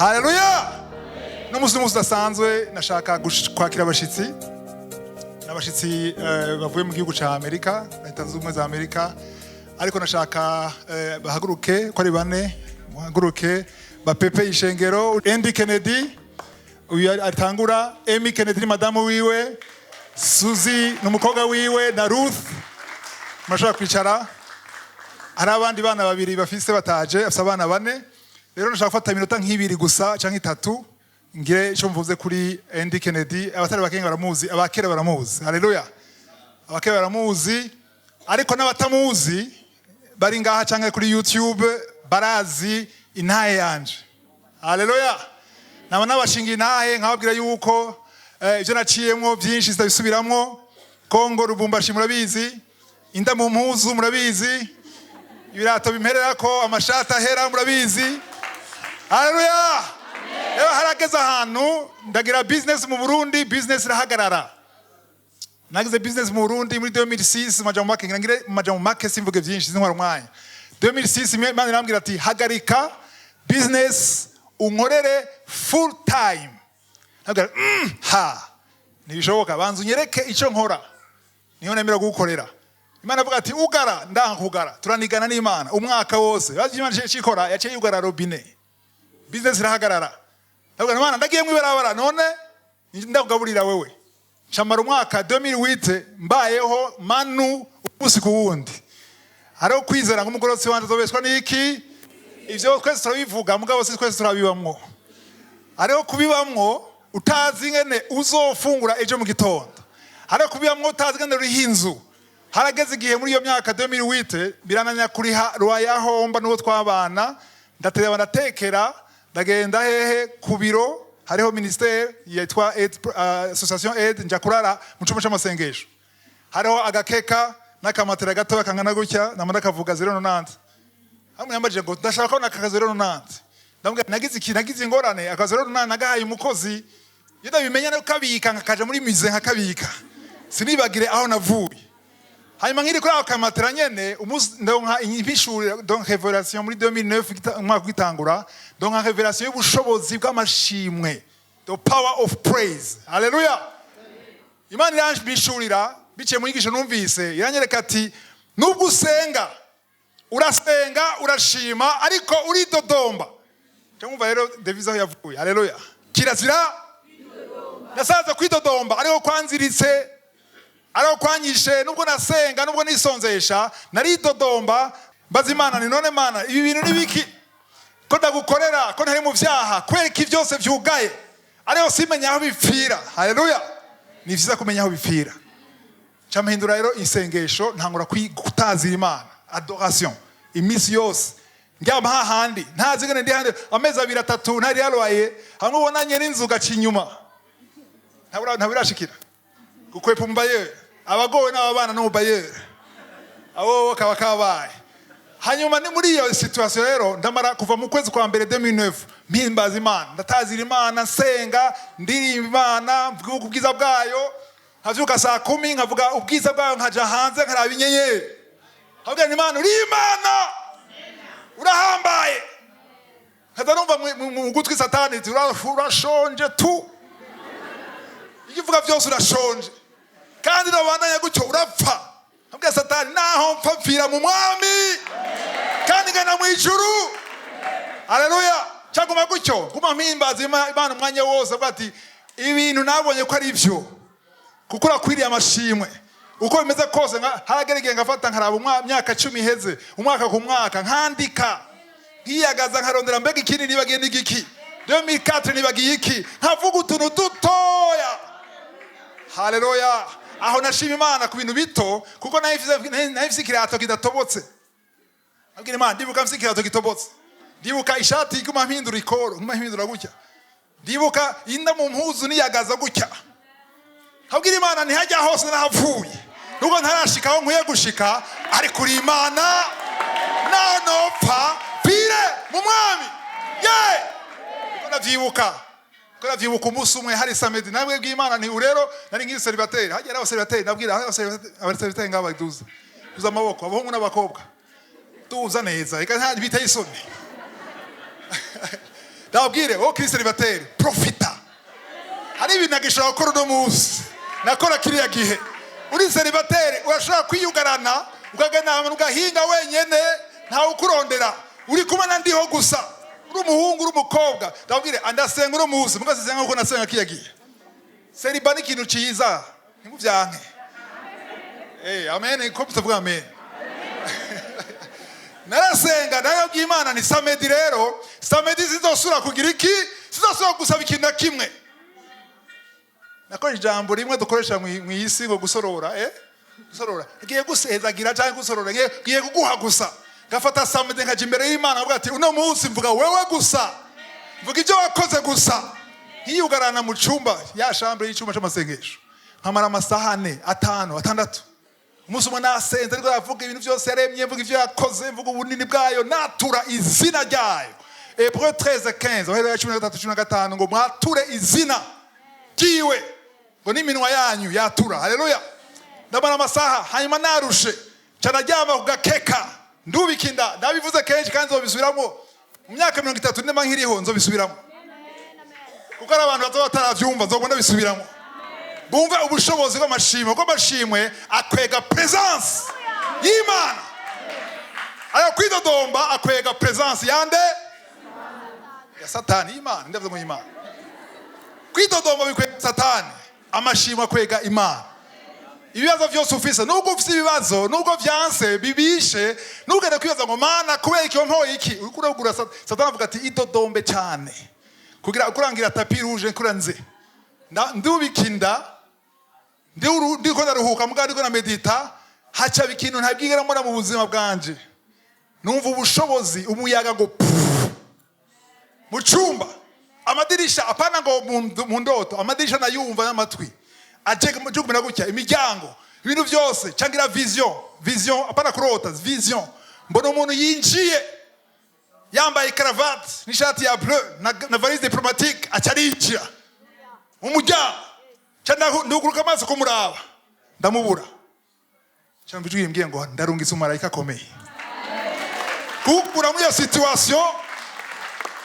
Haleluya! N'umunsi n'umunsi udasanzwe. Nashaka kwakira abashitsi, n'abashitsi bavuye mu gihugu ca Amerika, Leta Zunze Ubumwe za Amerika. Ariko nashaka bahaguruke ko ari bane, muhaguruke bapepe ishengero. Andy Kennedy uyu atangura, Amy Kennedy ni madamu wiwe, Suzy ni umukobwa wiwe na Ruth. Murashobora kwicara. Hari abandi bana babiri bafise bataje, afise abana bane. Rero ndashaka gufata iminota nk'ibiri gusa canke itatu, ngire ico mvuze kuri Andy Kennedy. Abatari bakenga baramuzi, abakera baramuzi. Haleluya! Abakera baramuzi, ariko n'abatamuzi bari ngaha canke kuri YouTube barazi intahe yanje. Haleluya! Naba nabashinga intahe nkababwira yuko ivyo naciyemwo byinshi sitabisubiramwo. Kongo, Lubumbashi murabizi, inda mu mpuzu murabizi, ibirato bimpererako, amashati ahera murabizi. Haleluya! Rero harageze ahantu ndagira business mu Burundi, business irahagarara. Nagize business mu Burundi muri 2006. Majambo make, ngira ngire majambo make, simvuge byinshi, sintwara umwanya. 2006 Imana irambwira ati: "Hagarika business, unkorere full time." Nabwira ha ntibishoboka, banza unyereke icyo nkora niho nemera kugukorera. Imana avuga ati: "Ugara." Ndanga kugara, turanigana n'Imana umwaka wose. Bazi Imana ikora, yaciye yugara robine, business irahagarara. Ndavuga: "Imana, ndagiye mwibarabara, none ndakugaburira wewe?" Ncamara umwaka 2008 mbayeho manu umunsi ku wundi. Hariho kwizera ngo umugororotsi wanje azobeshwa n'iki? Ivyo twese turabivuga, mugabo si twese turabibamwo. Hariho kubibamwo utazi ingene uzofungura ejo mu gitondo, hariho kubibamwo utazi ingene uriha inzu. Harageze igihe muri iyo myaka 2008 birananya kuriha rwayahomba n'uwo twabana. Ndatereba, ndatekera, ndagenda hehe? Ku biro hariho ministère yitwa Aid, association Aid. Nja kurara mu cumba c'amasengesho, hariho agakeka n'akamatera gatoya kangana gutya. Nama ndakavuga 0,90. Hamwe yambajije ngo ndashaka kubona aka 0,90. Ndamubwira nagize iki? Nagize ingorane, aka 0,90 nagahaye umukozi. Iyo ndabimenya no kabika, nkakaja muri musée nkakabika, sinibagire aho navuye. Hanyuma nkiri kuri ako kamatera nyene, umunsi ndonka impishurira, donc révélation muri 2009, umwaka ugitangura, ndonka révélation y'ubushobozi bw'amashimwe, the power of praise. Haleluya! Imana iranshishurira biciye mu nyigisho numvise, iranyereka ati: "Nubwo usenga, urasenga, urashima, ariko uridodomba." Cyangwa rero devise aho yavuye. Haleluya! Kirazira nasaza kwidodomba, ariko kwanziritse, ariko kwanyishe. Nubwo nasenga, nubwo nisonzesha, naridodomba. Mbaza Imana ni: "None Mana, ibi bintu ni biki? Ko ndagukorera, ko ntari mu vyaha, kubera iki byose vyugaye?" Ariko simenya aho bipfira. Haleluya! Ni vyiza kumenya aho bipfira. Mpindura rero isengesho, ntangura gutazira Imana, adoration iminsi yose. Ndyama hahandi, ntazi ngene ndi handi amezi 2, 3 ntari yarwaye. Hamwe ubonanye n'inzu ugaca inyuma, ntabwo irashikira gukwepa umubayeri. Abagowe n'ababana n'umubayeri, abo kaba kabaye. Hanyuma ni muri iyo situation rero ndamara kuva mu kwezi kwa mbere 2009 mpimbaza Imana, ndatazira Imana, nsenga, ndirimba Imana, mvuga ubwiza bwayo. Nkavyuka saa 10 nkavuga ubwiza bwayo, nkaja hanze nkaraba inyenyeri, nkabwira nti: "Imana, uri Imana, urahambaye." Nkaza numva mu gutwi Satani iti: "Urashonje tu, ibyo uvuga byose urashonje, kandi nobandanya gutyo urapfa." Nkabwira Satani: "Naho mpfa, mpfira mu Mwami kandi ngana mu ijuru." Haleluya! Cyaguma gutyo, guma mpimbaza Imana umwanya wose, avuga ati: "Ibintu nabonye ko ari byo, kuko urakwiriye amashimwe uko bimeze kose." Haragera igihe ngafata nkaraba imyaka 10 iheze, umwaka ku mwaka, nkandika, nkiyagaza, nkarondera: mbega ikindi nibagiye n'igiki? 2004 nibagiye iki? Nkavuga utuntu dutoya. Haleluya! Aho nashima Imana ku bintu bito, kuko nahifise ikirato kidatobotse. Abwira Imana: "Ndibuka mfise ikirato gitobotse, ndibuka ishati iguma mpindura ikoro, nguma mpindura gutya, ndibuka inda mu mpuzu niyagaza gutya." Abwira Imana ntihajya hose narahapfuye, nubwo ntarashika aho nkwiye gushika, ariko uri Imana, nanopfa pire mu Mwami ye. Kuko ndavyibuka, ko ndavyibuka umunsi umwe hari samedi, namwe bw'Imana nti urero nari nkiri célibataire. Hajya ari abacélibataires, nabwira abacélibataires ngaba baduza duza amaboko, abahungu n'abakobwa, duza neza. Reka nta biteye isoni. Ndababwire wowe kiri célibataire, profita. Hari ibintu nagishobora gukora uno munsi nakora kiriya gihe. Uri célibataire, urashobora kwiyugarana, ukagenda ahantu ugahinga wenyene, ntawe ukurondera, uri kumwe na ndiho gusa. Uri umuhungu, uri umukobwa, ndababwire, ndasenga uno munsi, mugasenga nkuko nasenga kiriya gihe. Célibat ni ikintu ciza, ntimuvyanke. Amen, ko mutavuga amen? Narasenga, narabwiye Imana ni samedi rero, samedi sizosubira kugira iki, sizosubira gusaba ikintu na kimwe. Nakoresha ijambo rimwe dukoresha mw'isi ngo gusorora, gusorora, ngiye gusezagira cyangwa gusorora, ngiye kuguha gusa. Ngafata samedi, nkaja imbere y'Imana, avuga ati: "Uno munsi mvuga wewe gusa, mvuga ibyo wakoze gusa." Nkiyugarana mu cumba, ya chambre y'icumba c'amasengesho, nkamara amasaha 4, 5, 6. Umunsi umwe nasenze, ariko aravuga ibintu byose yaremye, mvuga ibyo yakoze, mvuga ubunini bwayo, natura izina ryayo. Hébreux 13:15, Abaheburayo 13 15, ngo mwature izina ryiwe, ngo n'iminwa yanyu yatura. Haleluya! Ndamara amasaha, hanyuma narushe nca naryama ku gakeka, ndubika inda. Ndabivuze kenshi kandi nzobisubiramo. Mu myaka 30 ndema nkiriho, nzobisubiramo, kuko ari abantu bazoba bataravyumva. Nzoguma ndabisubiramo bumve ubushobozi bw'amashimwe, kuko amashimwe akwega presence y'Imana. Ayo kwidodomba akwega presence yande? Ya Satani. Y'Imana, ndavuze ngo y'Imana. Kwidodomba bikwega Satani, amashimwe akwega Imana. Ibibazo byose ufise, nubwo ufise ibibazo, nubwo vyanse bibishe, ntugende kwibaza ngo: "Mana, kubera iki wampoye iki?" Uriko uragura Satani avuga ati: "Idodombe cyane kugira kurangira tapis rouge." Nkura nze ndubika inda, ndiko ndaruhuka, mugabo ndiko na medita, haca ikintu ntabwigera mbona mu buzima bwanje. Numva ubushobozi, umuyaga ngo pfu mu cyumba, amadirisha, apana ngo mu ndoto, amadirisha nayumva n'amatwi aje kumera gutya, imiryango, ibintu byose, cyangwa vision, vision, apana kurota, vision. Mbona umuntu yinjiye yambaye karavate n'ishati ya bleu na valise diplomatique, aca arinjira mu muryango. Ca nduguruka amaso kumuraba, ndamubura. Cyangwa ijwi rimbwiye ngo: "Ndarungitse umumarayika akomeye kugukura muri iyo situation,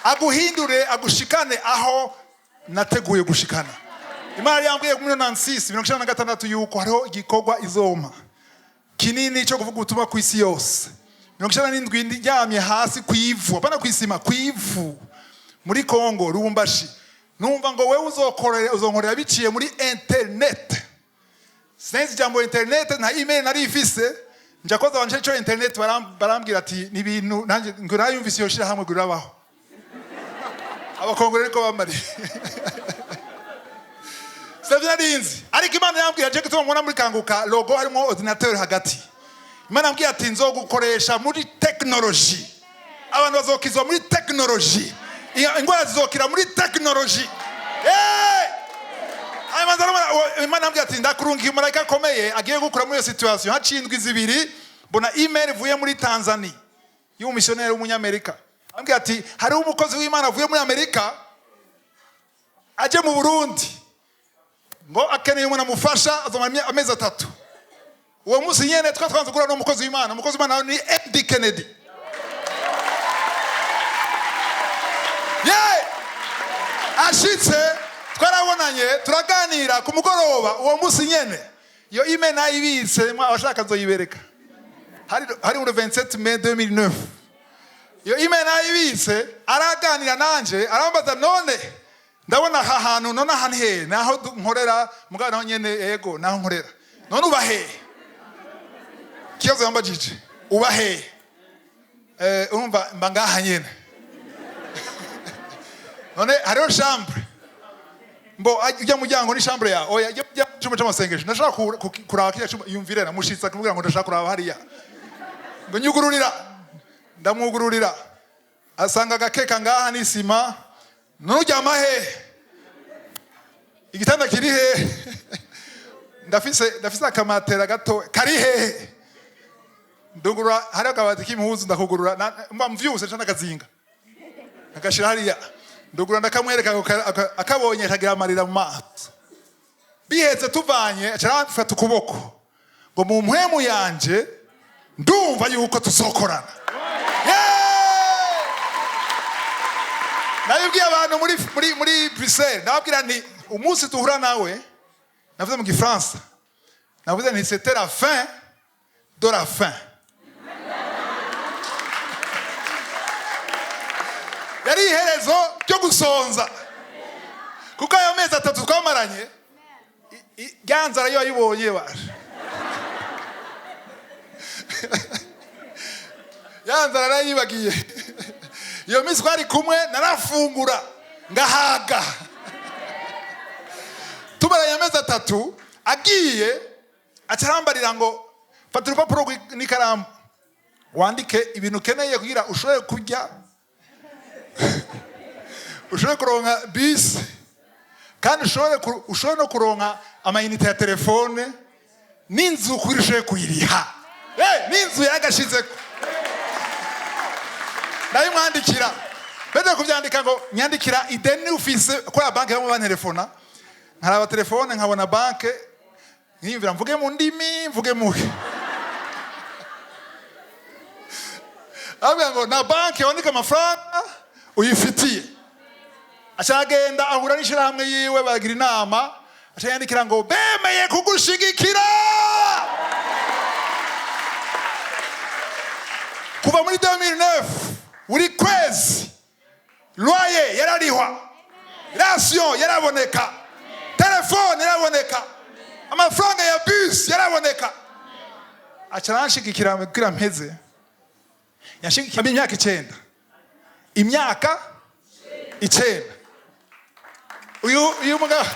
aguhindure, agushikane aho nateguye gushikana." Imana yambwiye muri 96, 96, yuko hariho igikorwa izoma kinini cyo kuvuga ubutumwa ku isi yose. 97, ndyamye hasi ku ivu, apana ku isima, ku ivu, muri Kongo, Lubumbashi, numva ngo: "Wewe uzokorera, uzonkorera biciye muri internet." Sinzi ijambo internet, nta email nari ifise. Nja koza abantu ico internet, barambwira ati ni ibintu nanjye ngo narayumvise iyo shira hamwe ngo irabaho. Abakongore ariko bamariye, sivyo narinzi. Ariko Imana yambwiye aje gutuma mubona muri Kanguka logo harimo ordinateur hagati. Imana yambwiye ati: "Nzogukoresha muri technologie, abantu bazokizwa muri technologie, ingwara zizokira muri technologie." Hey! Hanyuma Imana yambwiye ati: "Ndakurungiye umumarayika akomeye agiye gukura muri iyo situation." Haciye indwi 2, mbona email ivuye muri Tanzania y'umumisiyoneri w'umunyamerika, ambwira ati: "Hariho umukozi w'Imana avuye muri Amerika aje mu Burundi, ngo akeneye umuntu amufasha, azomara amezi 3." Uwo munsi nyene twa twanze guhura n'umukozi w'Imana. Umukozi w'Imana ni Andy Kennedy. Yeah! Ashitse twarabonanye, turaganira ku mugoroba uwo munsi nyene. Iyo email nayibitse, abashaka nzoyibereka. Hari muri 27 mai 2009. Iyo email nayibitse. Araganira nanje, arambaza: "None ndabona aha hantu, none aha ni hehe?" "Naho nkorera." Mugabo naho nyene, "Ego, naho nkorera." "None uba hehe?" Kibazo yambajije: "Uba hehe?" "Urumva mba ngaha nyene." "None hariho chambre?" Mbo ujya muryango ni chambre ya? "Oya, ujya cyumba c'amasengesho." "Ndashaka kuraba kiriya cyumba." Yumvire namushitsa kumubwira ngo ndashaka kuraba hariya, ngo: "Nyugururira." Ndamwugururira, asanga agakeka ngaha n'isima. "None uryama hehe? Igitanda kiri hehe?" "Ndafise akamatera gato." "Kari hehe?" Ndugurura, hariho akabati k'impuzu, ndakugurura, mba mvyuse nca ndakazinga, agashira hariya. Ndugurura, ndakamwereka, akabonye akagira amarira mu maso. Bihetse, tuvanye, aca aramfata ukuboko ngo: "Mu mpwemu yanje ndumva yuko tuzokorana." Yeah! Nabibwiye abantu muri Bruxelles, ndababwira nti umunsi duhura nawe, navuze mu gifaransa, navuze nti c'était la fin de la fin. Yari iherezo ryo gusonza, kuko ayo mezi 3 twamaranye ya nzara yo yayibonye basha, ya nzara narayibagiye. Iyo minsi twari kumwe narafungura ngahaga. Tumaranye amezi 3, agiye acarambarira ngo fata urupapuro n'ikaramu wandike ibintu ukeneye kugira ushobore kurya, ushobore kuronka bisi, kandi ushobore no kuronka amayinite ya telefone n'inzu kugira ushobore kuyiriha. N'inzu yaragashizeko. Ndabimwandikira, mbese kubyandika ngo nyandikira ideni ufise kuri banki, bamwe bantelefona, nkaraba telefone nkabona banke, nkiyumvira mvuge mu ndimi, mvuge muhe. Abwira ngo na banki wandika amafaranga uyifitiye. Acagenda ahura n'ishyirahamwe yiwe, baragira inama, aca yandikira ngo bemeye kugushigikira. Kuva muri 2009 buri kwezi loyer yararihwa, ration yaraboneka, telefone yaraboneka, amafaranga ya bus yaraboneka. Aca aranshigikira kugira mpeze. Yashigikiye imyaka 9, imyaka 9. Uyu mugabo,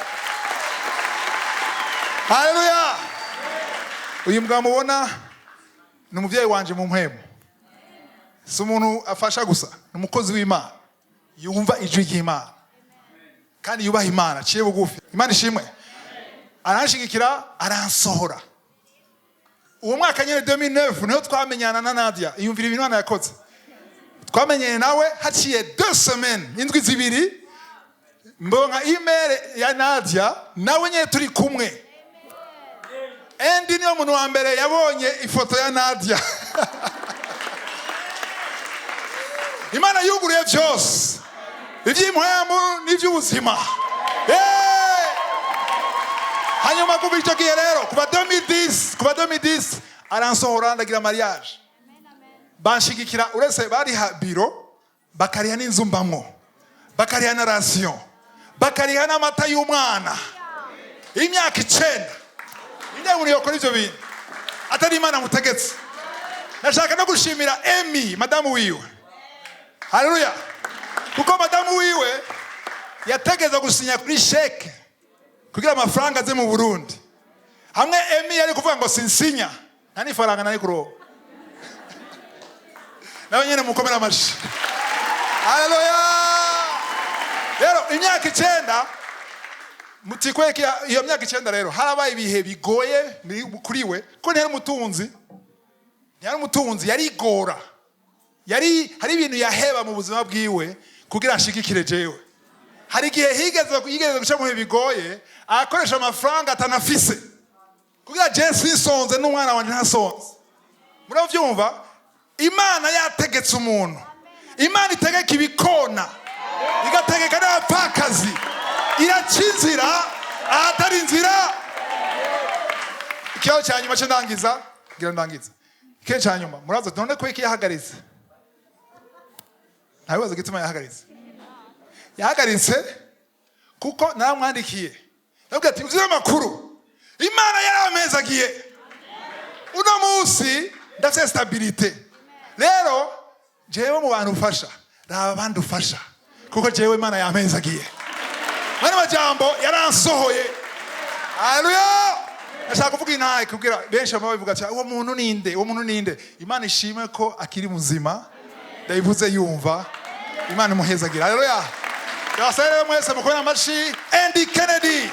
haleluya, uyu mugabo mubona ni umuvyeyi wanje mu mpwemu. Si umuntu afasha gusa, ni umukozi w'Imana yumva ijwi ry'Imana kandi yubaha Imana, aciye bugufi. Imana ishimwe. Aranshigikira, aransohora. Uwo mwaka nyene 2009 niho twamenyana na Nadia. Iyumvira ibintu Imana yakoze. Twamenyanye nawe haciye 2 semaines, indwi 2, mbonka email ya Nadia nawe nyene turi kumwe. Andy niwe muntu wa mbere yabonye ifoto ya Nadia. Imana yuguruye byose, iby'impwemu n'iby'ubuzima. Hanyuma kuva icyo gihe rero, kuva 2010, kuva 2010 aransohora, ndagira mariage, banshigikira. Uretse bariha biro, bakariha n'inzu mbamwo, bakariha na ration, bakariha n'amata y'umwana, imyaka 9. Inde muntu yokora ivyo bintu atari Imana mutegetse? Nashaka no gushimira Emi, madamu wiwe. Haleluya. Kuko madamu wiwe yategeza gusinya kuri chèque kugira amafaranga aze mu Burundi. Hamwe Emi yari kuvuga ngo sinsinya, nta n'ifaranga nari kuronka. Nawe nyene mukomera amashi. Haleluya. Rero imyaka 9 mutikweke, iyo myaka 9 rero harabaye ibihe bigoye kuri we, kuko ntiyari umutunzi, ntiyari umutunzi, yarigora, yari hari ibintu yaheba mu buzima bwiwe kugira ashigikire jewe. Hari igihe yigeze guca mu bihe bigoye, akoresha amafaranga atanafise kugira je sinsonze n'umwana wanje ntasonze. Muravyumva? Imana yategetse umuntu, Imana itegeka ibikona, igategeka n'abapfakazi, iraca inzira ahatari inzira. Ikibazo cya nyuma cyo ndangiza, ngira ndangiza. Ikibazo cya nyuma muraza, none ko iki yahagaritse? Nta bibazo gituma yahagaritse. Yahagaritse kuko naramwandikiye, ndabwira ati uzi amakuru, Imana yarampezagiye, uno munsi ndafite stabilité. Rero jewe mu bantu ufasha, raba abandi ufasha, kuko jewe Imana yampezagiye. Mwene majambo yaransohoye. Haleluya. Ndashaka kuvuga intahe kugira benshi baba babivuga ati uwo muntu ninde, uwo muntu ninde. Imana ishimwe ko akiri muzima, ndabivuze yumva. Imana imuhezagira. Haleluya. Ndabasaba rero mwese mukomere amashi Andy Kennedy.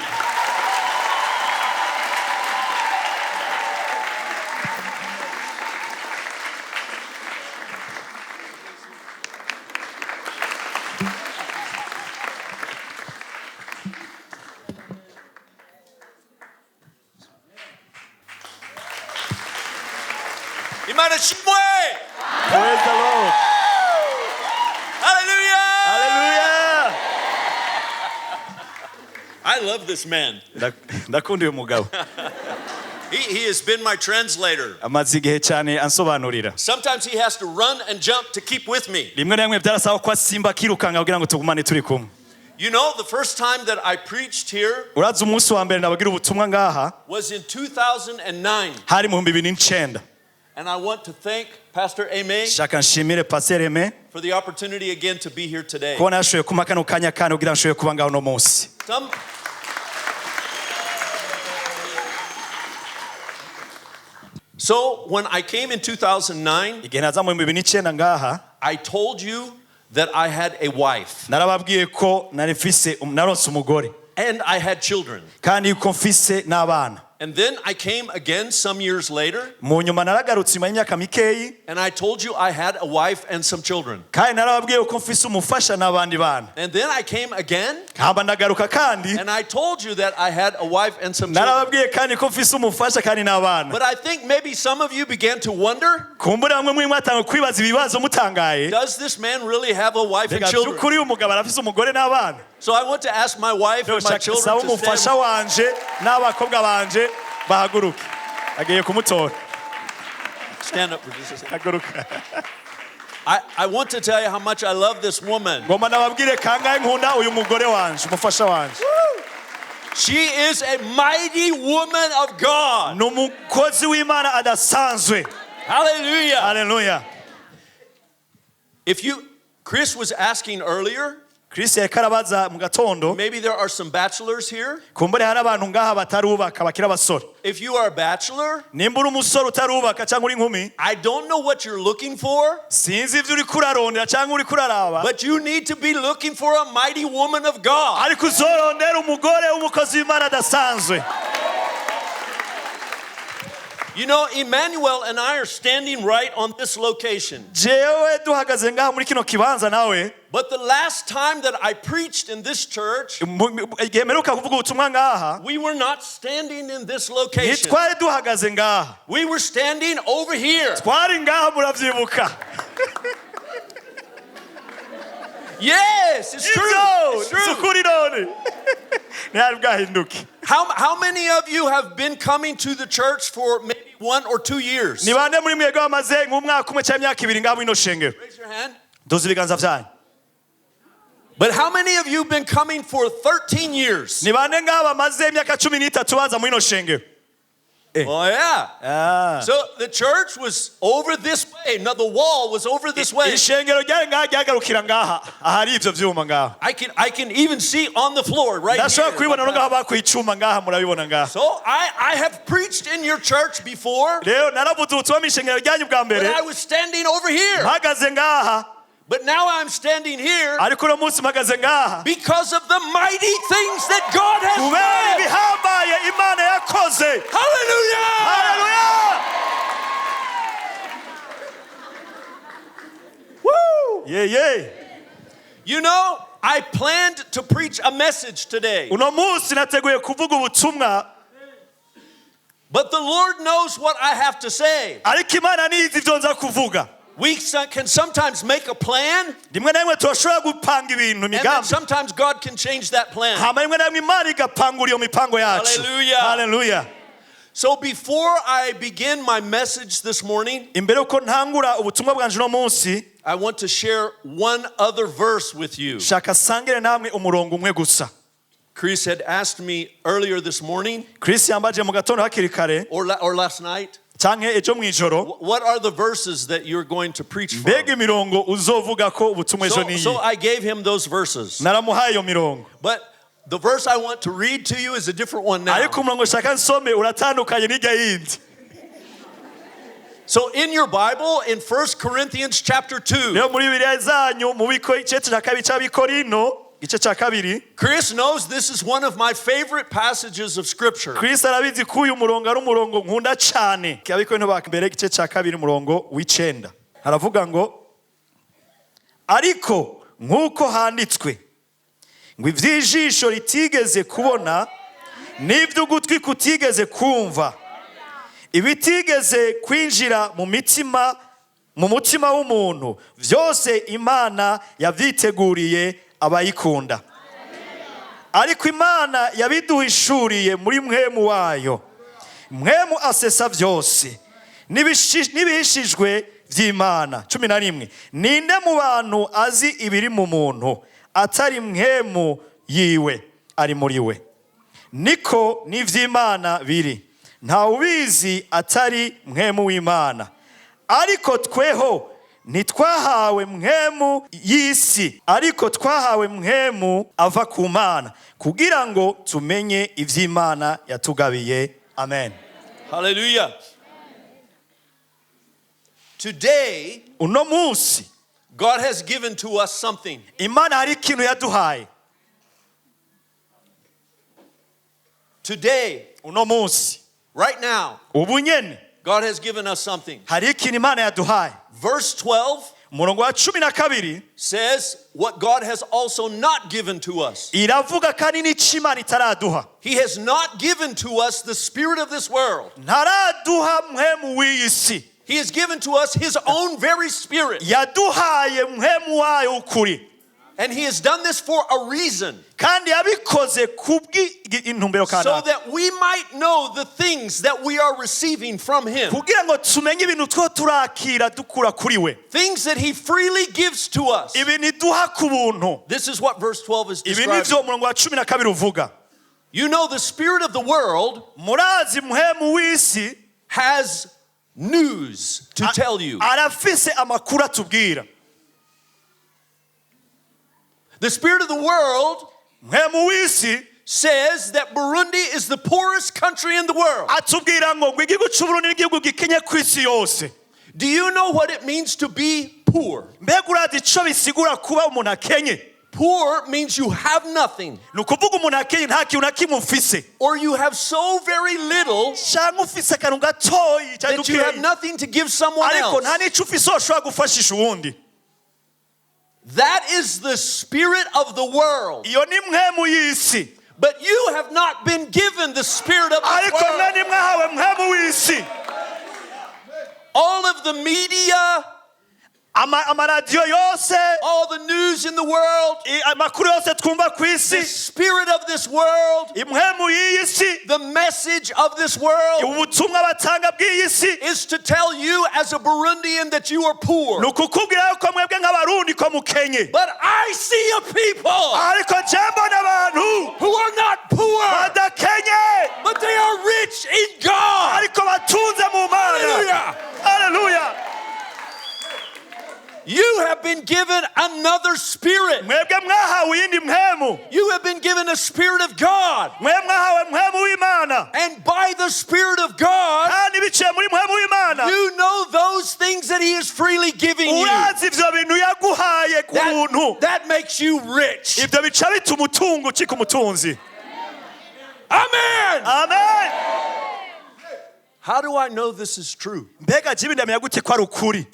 Imana ishimwe. Praise the Lord. Hallelujah. Hallelujah. love this man. Ndakunda uyu mugabo. He has been my translator. Amaze igihe cyane ansobanurira. Sometimes he has to run and jump to keep with me. Rimwe na rimwe byarasaba ko asimba akirukanga kugira ngo tugumane turi kumwe. The first time that I preached here Urazi umunsi wa mbere nabagira ubutumwa ngaha was in 2009. hari mu 2009. And I want to thank Pastor Aimé Shaka nshimire Pastor Aimé for the opportunity again to be here today. kubona yashoboye kumpa kano kanya kandi kugira ngo nshobore kuba ngaho uno munsi. So when I came in 2009, Igihe naza mu 2009 ngaha, I told you that I had a wife narababwiye ko nari mfise naronse umugore and I had children. kandi yuko mfise n'abana. And then I came again some years later Mu nyuma naragarutse nyuma y'imyaka mikeyi and I told you I had a wife and some children. kandi narababwiye ko mfise umufasha n'abandi bana. And then I came again Hamba ndagaruka kandi and I told you that I had a wife and some children. narababwiye kandi ko mfise umufasha kandi n'abana. But I think maybe some of you began to wonder, Kumbura bamwe muri mwatanga kwibaza ibibazo mutangaye. does this man really have a wife and Reka children? by'ukuri uyu mugabo arafise umugore n'abana. So I want to ask my wife and my Shaka children saba to umufasha stand. wanje n'abakobwa banje bahaguruke. Agiye kumutora. Stand up for just a second. Haguruka. I want to tell you how much I love this woman. Ngomba nababwire kangahe nkunda uyu mugore wanje, umufasha wanje. She is a mighty woman of God. Ni umukozi w'Imana adasanzwe. Hallelujah. Hallelujah. If you, Chris was asking earlier, Chris yariko arabaza mu gatondo, maybe there are some bachelors here. kumbure hari abantu ngaha batarubaka bakiri abasore. If you are a bachelor, Nimba uri umusore utarubaka cyangwa uri inkumi, I don't know what you're looking for, sinzi ivyo uriko urarondera cyangwa uriko uraraba, but you need to be looking for a mighty woman of God. ariko uzorondera umugore w'umukozi w'Imana adasanzwe. Emmanuel and I are standing right on this location. Jewe duhagaze ngaha muri kino kibanza nawe, But the last time that I preached in this church, igihe mperuka kuvuga ubutumwa ngaha, we were not standing in this location. ntitwari duhagaze ngaha. We were standing over here. Twari ngaha muravyibuka. Yes, it's true. Ivyo, It's true. si ukuri none. Ntihari bwahinduke. How many of you have been coming to the church for maybe 1 or 2 years? Ni bande muri mwebwe bamaze nk'umwaka umwe cyangwa imyaka ibiri ngaha muri ino shengero? Raise your hand. Duza ibiganza vyanyu. But how many of you have been coming for 13 years? Ni bande ngaha bamaze imyaka 13 baza muri ino shengero? Oh, yeah. So the church was over this way. No, the wall was over this way. Ishengero ryari ngaha ryagarukira ngaha ahari ivyo vyuma ngaha. I can even see on the floor right Ndashobora here. kubibona no ngaha bakuye icuma ngaha murabibona ngaha. So I have preached in your church before, Rero naravuze ubutumwa mw'ishengero ryanyu bwa but mbere, I was standing over here. mpagaze ngaha, But now I'm standing here ariko uno munsi mpagaze ngaha because of the mighty things that God has kubera done. ibihambaye Imana yakoze. Hallelujah! Haleluya! Woo! Yeah, yeah. I planned to preach a message today, Uno munsi nateguye kuvuga ubutumwa, but the Lord knows what I have to say. ariko Imana nizi ivyo nza kuvuga. We can sometimes make a plan, Rimwe na rimwe turashobora gupanga ibintu and then imigambi, sometimes God can change that plan. hama rimwe na rimwe Imana igapangura iyo mipango yacu. Hallelujah. Hallelujah. So before I begin my message this morning, Imbere yuko ntangura ubutumwa bwanje uno munsi, I want to share one other verse with you. shaka sangire namwe umurongo umwe gusa. Chris had asked me earlier this morning, Chris yambaje mu gatondo hakiri kare or last night, canke ejo mw'ijoro, what are the verses that you're going to preach from? mbega imirongo uzovuga ko ubutumwa ejo So, niyi. so I gave him those verses. Naramuhaye iyo mirongo, But the verse I want to read to you is a different one now. ariko umurongo shaka nsome uratandukanye n'ijya yindi. So in your Bible, in 1 Corinthians chapter 2, Rero muri Bibiliya zanyu mu biko igice cya kabiri cy'Abikorino, igice cya kabiri, Chris knows this is one of my favorite passages of Scripture. Chris arabizi ko uyu murongo ari umurongo nkunda cyane. Abikorino ba mbere igice cya kabiri umurongo w'icenda haravuga ngo, ariko nk'uko handitswe ngo ivy'ijisho ritigeze kubona n'ivy'ugutwi kutigeze kumva, ibitigeze kwinjira mu mitima, mu mutima w'umuntu, vyose Imana yavyiteguriye abayikunda. Ariko Imana yabiduhishuriye muri mpwemu wayo. Mpwemu asesa byose n'ibihishijwe by'Imana. 11, ninde mu bantu azi ibiri mu muntu atari mpwemu yiwe ari muri we? Niko n'ivy'Imana biri, ntawe ubizi atari mpwemu w'Imana. Ariko tweho ntitwahawe mpwemu y'isi, ariko twahawe mpwemu ava ku Mana, kugira ngo tumenye ivy'Imana yatugabiye. Amen. Hallelujah. Today, Uno munsi, God has given to us something. Imana hari ikintu yaduhaye. Today, Uno munsi, right now, ubu nyene, God has given us something. hari ikintu Imana yaduhaye. Verse 12 Umurongo wa 12 says what God has also not given to us. iravuga kandi n'icyo Imana itaraduha. He has not given to us the spirit of this world. Ntaraduha mpwemu w'iyi si. He has given to us his own very spirit. Yaduhaye mpwemu wayo ukuri. And he has done this for a reason. Kandi yabikoze kubw'intumbero So kanaka, that we might know the things that we are receiving from him. kugira ngo tumenye ibintu two turakira dukura kuri we. Things that he freely gives to us. Ibintu iduha ku buntu. This is what verse 12 is Ibi describing. nivyo umurongo wa 12 uvuga. You know, the spirit of the world Murazi mpwemu w'isi has news to tell you. arafise amakuru atubwira. The spirit of the world Mpwemu w'isi says that Burundi is the poorest country in the world. atubwira ngo igihugu c'Uburundi n'igihugu gikenye ku isi yose. Do you know what it means to be poor? Mbega urazi ico bisigura kuba umuntu akenye? Poor means you have nothing, Ni ukuvuga umuntu akenye nta kintu na kimwe ufise, or you have so very little canke ufise akantu gatoyi canke that you have dukeyi, nothing to give someone ariko nta else. n'ico ufise woshobora gufashisha uwundi. That is the spirit of the world. Iyo ni mpwemu y'isi. But you have not been given the spirit of the Ariko mwe world. ntimwahawe mpwemu w'isi. All of the media, Amaradiyo yose, all the news in the world, amakuru yose twumva ku the isi, spirit of this world, impwemu y'iyi si, the message of this world ubutumwa batanga bw'iyi si, is to tell you as a Burundian that you are poor. ni ukukubwira yuko mwebwe nk'Abarundi ko mukenye. But I see a people Ariko je mbona abantu who are not poor, badakenye, but they are rich in God. ariko batunze mu Mana. Hallelujah. Hallelujah. You have been given another spirit. Mwebwe mwahawe iyindi mpwemu. You have been given a spirit of God. Mwe mwahawe mpwemu w'Imana. And by the Spirit of God, Kandi biciye muri mpwemu w'Imana, you know those things that he is freely giving you. urazi ivyo bintu yaguhaye ku buntu. That makes you rich. Ivyo bica bituma umutungo ucika umutunzi. Amen. Amen. How do I know this is true? Mbega jibi ndamenya gute ko ari ukuri?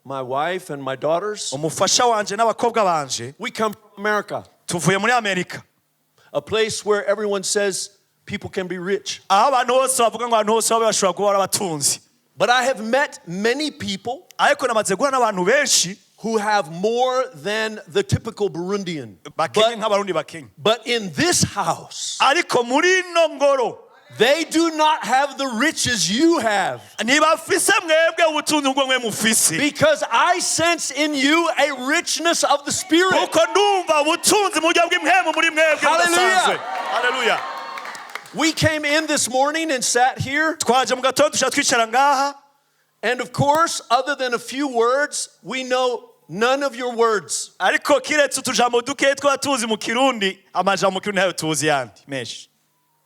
My wife and my daughters, Umufasha wanje n'abakobwa banje we come from America, tuvuye muri Amerika, a place where everyone says people can be rich. aho abantu bose bavuga ngo abantu bose babe bashobora kuba ari abatunzi. But I have met many people Ariko namaze guhura n'abantu benshi who have more than the typical Burundian. bakenye But, nk'Abarundi bakenye, but in this house, ariko muri ino ngoro they do not have the riches you have. ntibafise mwebwe ubutunzi ubwo mwe mufise, Because I sense in you a richness of the Spirit. kuko ndumva ubutunzi mu buryo bw'impwemu muri mwebwe Hallelujah. budasanzwe. Hallelujah. We came in this morning and sat here, Twaje mu gatondo dushaka twicara ngaha. and of course, other than a few words, we know none of your words. Ariko kiretse utujambo duke twaba tuzi mu Kirundi, amajambo mu Kirundi ntayo tuzi yandi menshi.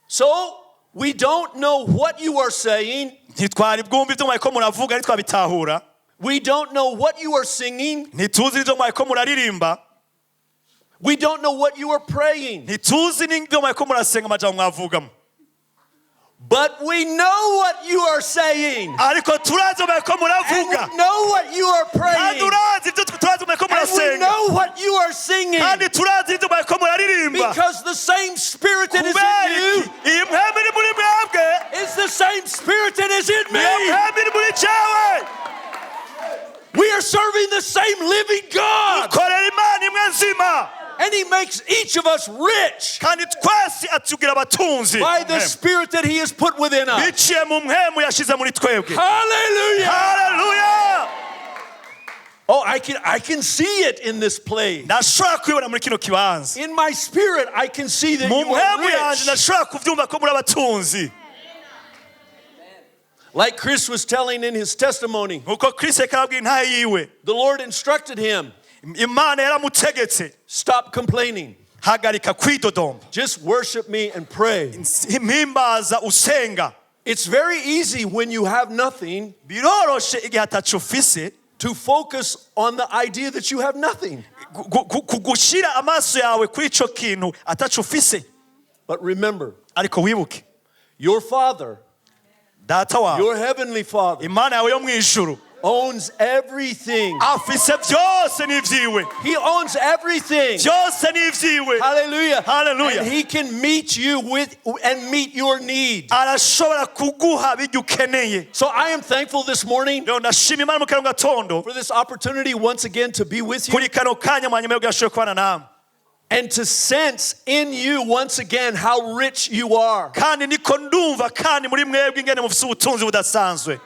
So we don't know what you are saying. Ntitwari bwumva ibyo mwariko muravuga, ntitwabitahura. We don't know what you are singing. Ntituzi ibyo mwariko muraririmba. We don't know what you are praying. Ntituzi n'ibyo mwariko murasenga, amajambo mwavugamo. But we know what you are saying. Ariko turazi mwariko And muravuga, we know what you are kandi praying. urazi ibyo turazi mwariko And we murasenga, know what you are singing. kandi turazi ibyo mwariko muraririmba. Because the same spirit that is Kubera in you iki? Iyi mpwemu iri muri mwebwe is the same spirit that is in niyo me. mpwemu iri muri jewe. We are serving the same living God. Korera Imana imwe muzima. And he makes each of us rich Kandi twese atugira abatunzi by the Spirit that he has put within us. biciye mu mpemu yashize muri twebwe. Hallelujah. Haleluya. Oh, I can see it in this place. Ndashobora kubibona muri kino kibanza. In my spirit, I can see that Mu you are mpemu yanje rich. ndashobora kuvyumva ko muri abatunzi. Like Chris was telling in his testimony, Nkuko Chris yariko arabwira intahe yiwe, the Lord instructed him, Imana yaramutegetse, stop complaining. Hagarika kwidodomba, Just worship me and pray. Mpimbaza usenga. It's very easy when you have nothing Biroroshe igihe ataco ufise to focus on the idea that you have nothing. Gushira amaso yawe kuri ico kintu ataco ufise. But remember, Ariko wibuke, your Father, Data wawe, your heavenly Father, Imana yawe yo mu ijuru, owns everything. Afise byose n'ivyiwe. He owns everything. Byose n'ivyiwe. Hallelujah. Hallelujah. And he can meet you with and meet your need. Arashobora kuguha bijya ukeneye. So I am thankful this morning Rero ndashima Imana mu kano gatondo for this opportunity once again to be with you kuri kano kanya mwanyuma yo gashoboye kubana namwe and to sense in you once again how rich you are. Kandi niko ndumva kandi muri mwebwe ingene mufise ubutunzi budasanzwe.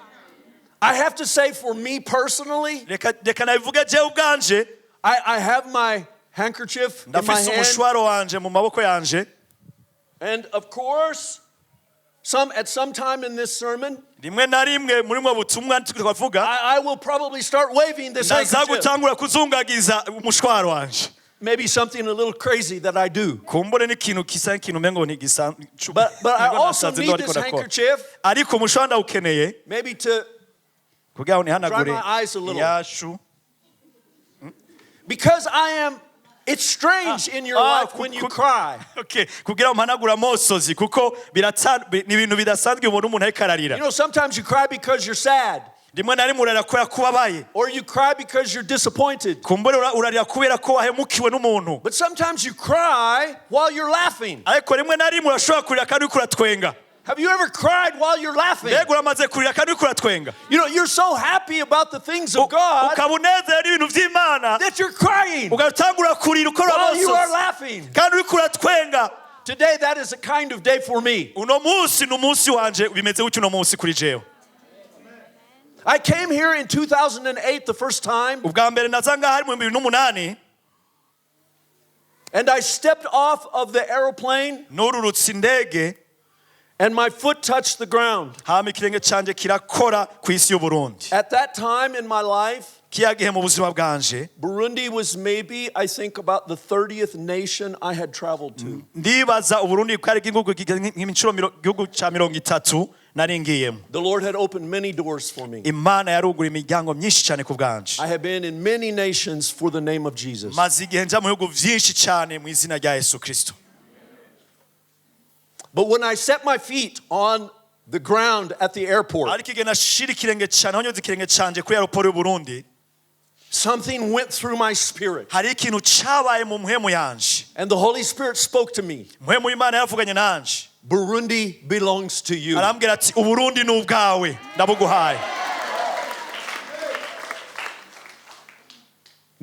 I have to say, for me personally, Reka reka nabivuge jewe ubwanje, I have my handkerchief in my ndafise hand. umushwaro wanje mu maboko yanje. And of course, some at some time in this sermon, Rimwe na rimwe muri mwe butumwa twavuga, I will probably start waving this ndaza handkerchief. gutangura kuzungagiza umushwaro wanje. Maybe something a little crazy that I do. Kumbure n'ikintu kisa nk'ikintu umengo ntigisa. But I also need this handkerchief Ariko umushwaro ndawukeneye maybe to kugira ngo nihanagure dry my eyes a little. Iyashu. Because I am it's strange in your life when you cry. Okay, kugira ngo mpanagure amosozi kuko ni ibintu bidasanzwe ubona umuntu ariko ararira. Sometimes you cry because you're sad, Rimwe na rimwe urarira kubera ko ubabaye, or you cry because you're disappointed. Kumbure urarira kubera ko wahemukiwe n'umuntu. But sometimes you cry while you're laughing. Ariko rimwe na rimwe urashobora kurira kandi uriko uratwenga. Have you ever cried while you're laughing? Mbega uramaze kurira kandi uriko uratwenga? You're so happy about the things of God Ukaba unezerewe n'ibintu by'Imana, that you're crying ugatangura kurira ukora while you are amosozi laughing. kandi uriko uratwenga. Today, that is a kind of day for me. Uno munsi ni umunsi wanje bimeze gutyo uno munsi kuri jewe. I came here in 2008 the first time, Ubwa mbere naza ngaha ari mu 2008, and I stepped off of the aeroplane, nururutse indege, and my foot touched the ground. Hama ikirenge canje kirakora ku isi y'Uburundi. At that time in my life, Kiya gihe mu buzima bwanje, Burundi was maybe, I think, about the 30th nation I had traveled to. Ndibaza Uburundi bwari bw'igihugu nk'inshuro igihugu ca 30 nari ngiyemo. The Lord had opened many doors for me. Imana yarugura imiryango myinshi cyane ku bwanje. I have been in many nations for the name of Jesus. Maze igihe nja mu bihugu vyinshi cyane mu izina rya Yesu Kristo. But when I set my feet on the ground at the airport, Ariko igihe nashira ikirenge cyane aho nyoze ikirenge canje kuri aéroport y'Uburundi, something went through my spirit. Hari ikintu cabaye mu mpwemu yanje. And the Holy Spirit spoke to me. Mpwemu y'Imana yaravuganye nanje. Burundi belongs to you. Arambwira ati Uburundi ni ubwawe ndabuguhaye.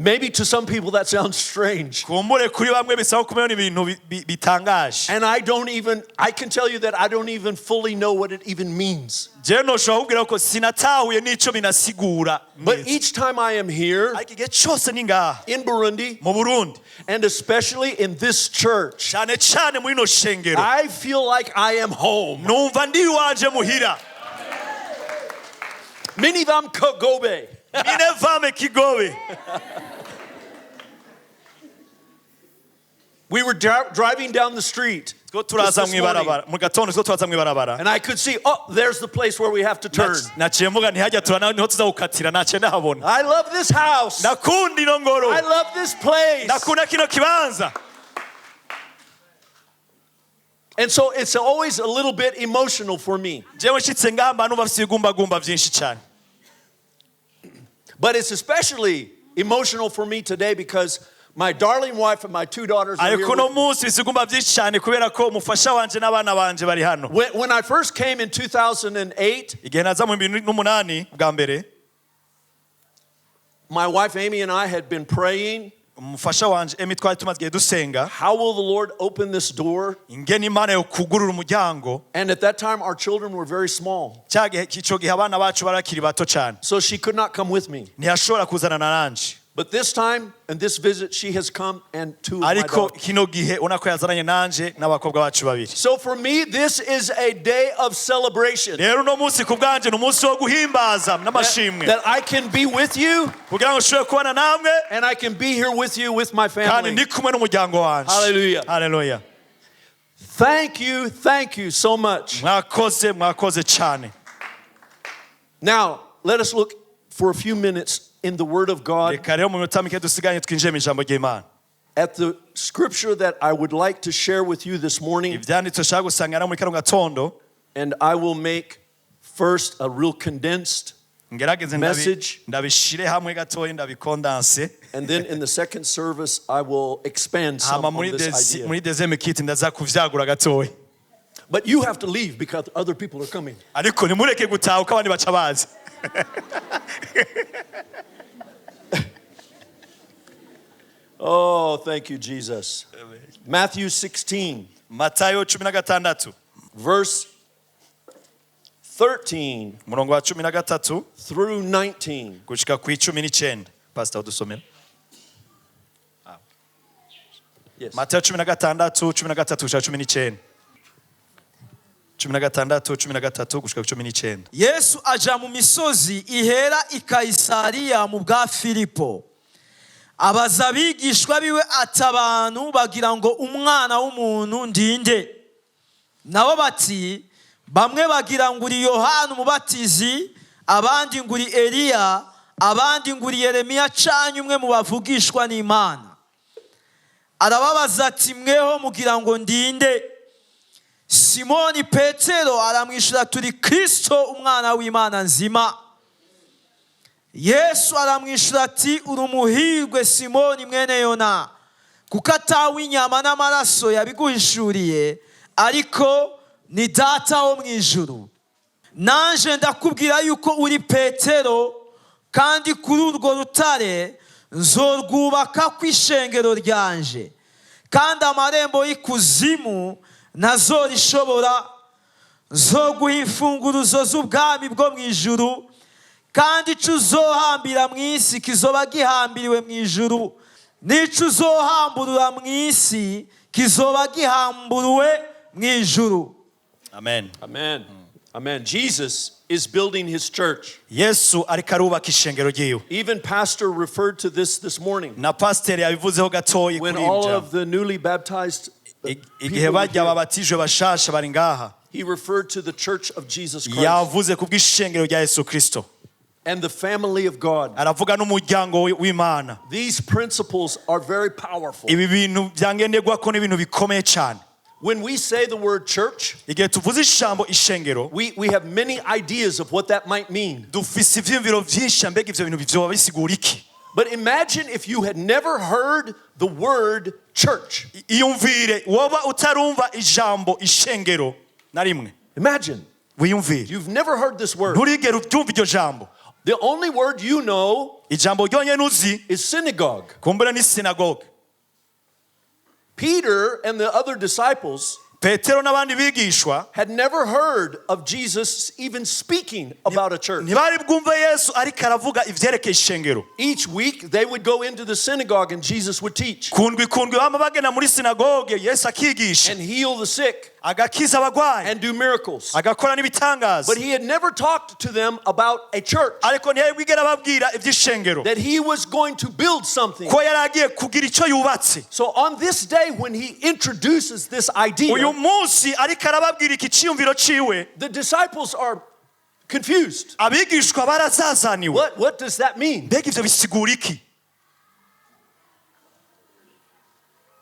Maybe to some people that sounds strange. Kumbure kuri bamwe bisaba kumenya ni ibintu bitangaje. And I don't even, I can tell you that I don't even fully know what it even means. Jewe noshobora kubwira ko sinatahuye n'ico binasigura But neza. each time I am here Ariko igihe cyose ni ngaha in Burundi, mu Burundi, and especially in this church, cyane cyane muri ino shengero, I feel like I am home. Numva ndi iwanje muhira. Minivam Kogobe. Minevame kigobe. We were driving down the street Two turaza just this morning, mw'ibarabara mu gatondo, two turaza mw'ibarabara, and I could see, oh, there's the place where we have to turn. Naciye mvuga ntihajya turana niho tuzawukatira naciye ndahabona. I love this house. Ndakunda ino ngoro. I love this place. Ndakunda kino kibanza. And so it's always a little bit emotional for me. Jewe nshitse ngaha mba numva mfise ibigumbagumba vyinshi cyane. But it's especially emotional for me today because my darling wife and my two daughters are here Ariko uno with me. munsi ibigumbagumba vyinshi cyane kubera ko umufasha wanje n'abana banje bari hano. When I first came in 2008, Igihe naza mu 2008 bwa mbere, my wife Amy and I had been praying. Umufasha wanje Emi twari tumaze igihe dusenga How will the Lord open this door? Ingene Imana yo kugurura umuryango. And at that time, our children were very small. Cya gihe ico gihe abana bacu barakiri bato cyane. So she could not come with me. Ntiyashobora kuzana na nanje. But this time and this visit, she has come and two of my Ariko daughters. kino gihe ubona ko yazananye nanje n'abakobwa bacu babiri. So for me, this is a day of celebration. Rero uno munsi ku bwanje ni umunsi wo guhimbaza n'amashimwe. That I can be with you Kugira ngo nshobore kubana namwe and I can be here with you with my kandi family. ndi kumwe n'umuryango wanje. Hallelujah. Hallelujah. Thank you so much. Mwakoze mwakoze cyane. Now, let us look for a few minutes in the Word of God Reka rero mu minota mike dusiganye twinjire mu ijambo ry'Imana. At the scripture that I would like to share with you this morning. Ibyanditswe nshaka gusanga muri kano gatondo. And I will make first a real condensed Ngerageze message. Ndabishire hamwe gatoya ndabikondanse. And then in the second service, I will expand some Hama on muri this idea. Muri deuxième kit ndaza kuvyagura gatoya. But you have to leave because other people are coming. Ariko ntimureke gutaha uko abandi baca baza. Oh, thank you, Jesus. Matthew 16, Matayo cumi na gatandatu. Verse 13 Umurongo wa cumi na gatatu through 19. Gushika ku icumi n'icyenda. Pastor udusomera. Yes. Matayo cumi na gatandatu cumi na gatatu gushika cumi n'icyenda. Cumi na gatandatu cumi na gatatu gushika ku cumi n'icyenda. Yesu aja mu misozi ihera i Kayisariya mu bwa Filipo abaza abigishwa biwe ati abantu bagira ngo umwana w'umuntu ndinde nabo bati bamwe bagira ngo uri Yohana umubatizi abandi ngo uri Eliya abandi ngo uri Yeremiya canke umwe mu bavugishwa n'Imana arababaza ati mweho mugira ngo ndinde Simoni Petero aramwishyura turi Kristo umwana w'Imana nzima Yesu aramwishyura ati uri umuhirwe Simoni mwene Yona kuko atawe inyama n'amaraso yabiguhishuriye ariko ni data wo mu ijuru nanje ndakubwira yuko uri Petero kandi kuri urwo rutare nzorwubaka ku ishengero ryanje kandi amarembo y'ikuzimu ntazorishobora nzoguha imfunguruzo z'ubwami bwo mu ijuru kandi ico uzohambira mu isi kizoba gihambiriwe mu ijuru n'ico uzohamburura mu isi kizoba gihamburuwe mu ijuru. Amen. Amen. Amen. Jesus is building his church. Yesu ariko arubaka ishengero ryiwe. Even Pastor referred to this morning. Na pasiteri yabivuzeho gatoyi When kuri all ibyo. Of the newly baptized Igihe people were bajya here, babatijwe bashasha bari ngaha. He referred to the church of Jesus Christ Yavuze ku bw'ishengero rya Yesu Kristo. And the family of God. Aravuga n'umuryango w'Imana. These principles are very powerful. Ibi bintu byangenderwako ni ibintu bikomeye cyane. When we say the word church, Igihe tuvuze ijambo ishengero, we have many ideas of what that might mean. Dufise ivyiyumviro vyinshi mbega ivyo bintu vyoba bisigura iki? But imagine if you had never heard the word church. Iyumvire woba utarumva ijambo ishengero na rimwe. Imagine. Wiyumvire. You've never heard this word. Nturigere uryumva iryo jambo. The only word you know Ijambo ryonyene uzi is synagogue. Kumbura ni synagogue. Peter and the other disciples Petero n'abandi bigishwa had never heard of Jesus even speaking about a church. Ntibari bwumve Yesu ariko aravuga ivyerekeye ishengero. Each week they would go into the synagogue and Jesus would teach Kundwi kundwi bama bagenda muri sinagoge Yesu akigisha and heal the sick agakiza abagwayi and do miracles. Agakora n'ibitangaza. But he had never talked to them about a church, Ariko ntiyari bwigere ababwira ivy'ishengero that he was going to build something. Ko yari agiye kugira ico yubatse. So on this day when he introduces this idea, Uyu munsi ariko arababwira iki ciyumviro ciwe the disciples are confused. Abigishwa barazazaniwe. What does that mean? Mbega ivyo bisigura iki?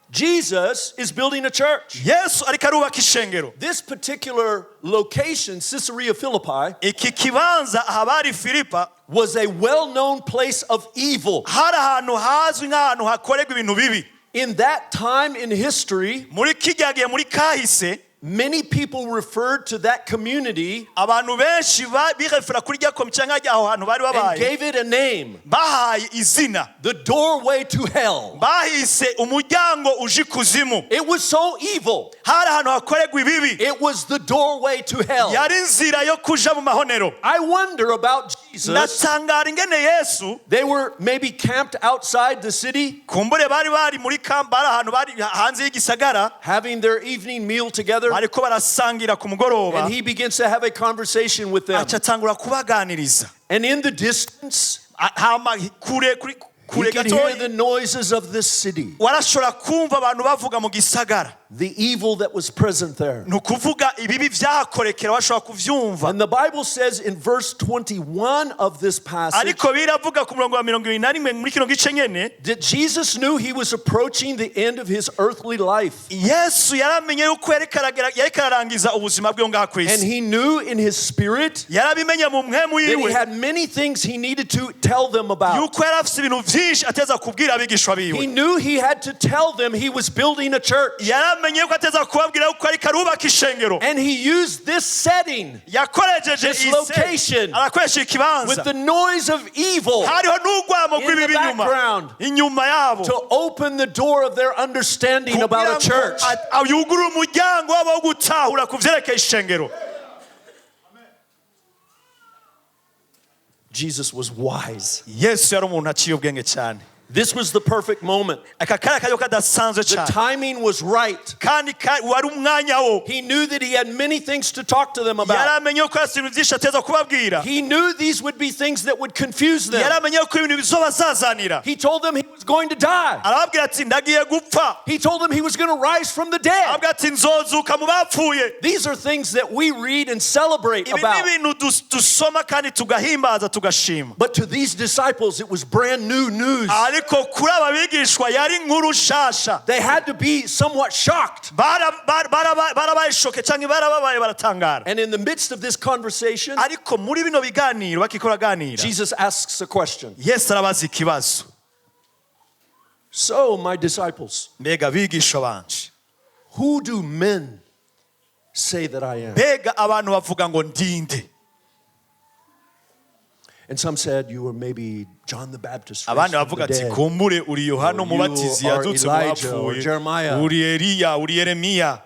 Jesus is building a church. Yesu ariko arubaka ishengero. This particular location, Caesarea Philippi, Iki kibanza ahabari Filipa was a well-known place of evil. Hari ahantu hazwi nk'ahantu hakorerwa ibintu bibi. In that time in history, Muri kijya gihe muri kahise, Many people referred to that community Abantu benshi birefera kuri rya komite cyangwa aho hantu bari and babaye, gave it a name, bahaye izina, the doorway to hell. Bahise umuryango uje ikuzimu. It was so evil. Hari ahantu hakorerwa ibibi. It was the doorway to hell. Yari inzira yo kuja mu mahonero. I wonder about Jesus. Ndatangara ingene Yesu. They were maybe camped outside the city, Kumbure bari muri kamp, bari ahantu bari hanze y'igisagara, having their evening meal together, bariko barasangira ku mugoroba. And he begins to have a conversation with them. Aca atangura kubaganiriza. And in the distance, Hama kure kuri he kure could hear gatoya, the noises of this city, warashobora kumva abantu bavuga mu gisagara, the evil that was present there. Ni ukuvuga ibibi vyahakorekera washobora kuvyumva. And the Bible says in verse 21 of this passage Ariko biravuga ku murongo wa 21 muri kino gice nyene, that Jesus knew he was approaching the end of his earthly life. Yesu yaramenye yuko yariko ararangiza ubuzima bwe ngaha ku And isi. he knew in his spirit Yarabimenye mu mpwemu that he yiwe had many things he needed to tell them about. yuko yari afise ibintu vyinshi ateza kubwira abigishwa He biwe. knew he had to tell them he was building a church. Yaramenye yuko ateza kubabwira yuko ariko arubaka ishengero. And he used this setting Yakoresheje this iyi location arakoresha ikibanza with the noise of evil hariho n'urwamo in the rw'ibibi inyuma background inyuma yabo to open the door of their understanding about a kugira ngo church. Yugurure umuryango wabo wo gutahura ku vyerekeye ishengero. Jesus was wise. Yesu yari umuntu aciye ubwenge cyane. This was the perfect moment. Aka kari akaryo kadasanzwe The cyane. Timing was right. Kandi wari umwanya wo. He knew that he had many things to talk to them about. Yaramenye ko afite ibintu byinshi ateza kubabwira. He knew these would be things that would confuse them. Yaramenye ko ibintu bizobazazanira. He told them he was going to die. Arababwira ati ndagiye gupfa. He told them he was going to rise from the dead. Arababwira ati nzozuka mu bapfuye. These are things that we read and celebrate Ibi ni about. ibintu dusoma kandi tugahimbaza tugashima. But to these disciples, it was brand new news. Ariko kuri aba bigishwa yari inkuru nshasha. They had to be somewhat shocked. Barabaye choqué cyangwa barababaye baratangara. And in the midst of this conversation, Ariko muri bino biganiro bakikora ganira, Jesus asks a question. Yesu arabaza ikibazo. So, my disciples, Mbega bigishwa banje, who do men say that I am? Mbega abantu bavuga ngo ndinde? And some said, you are maybe John the Baptist raised Abandi from bavuga the ati dead. kumbure uri Yohana Or you Umubatizi are yazutse mu Elijah or bapfuye, Jeremiah. uri Eliya, uri Yeremiya,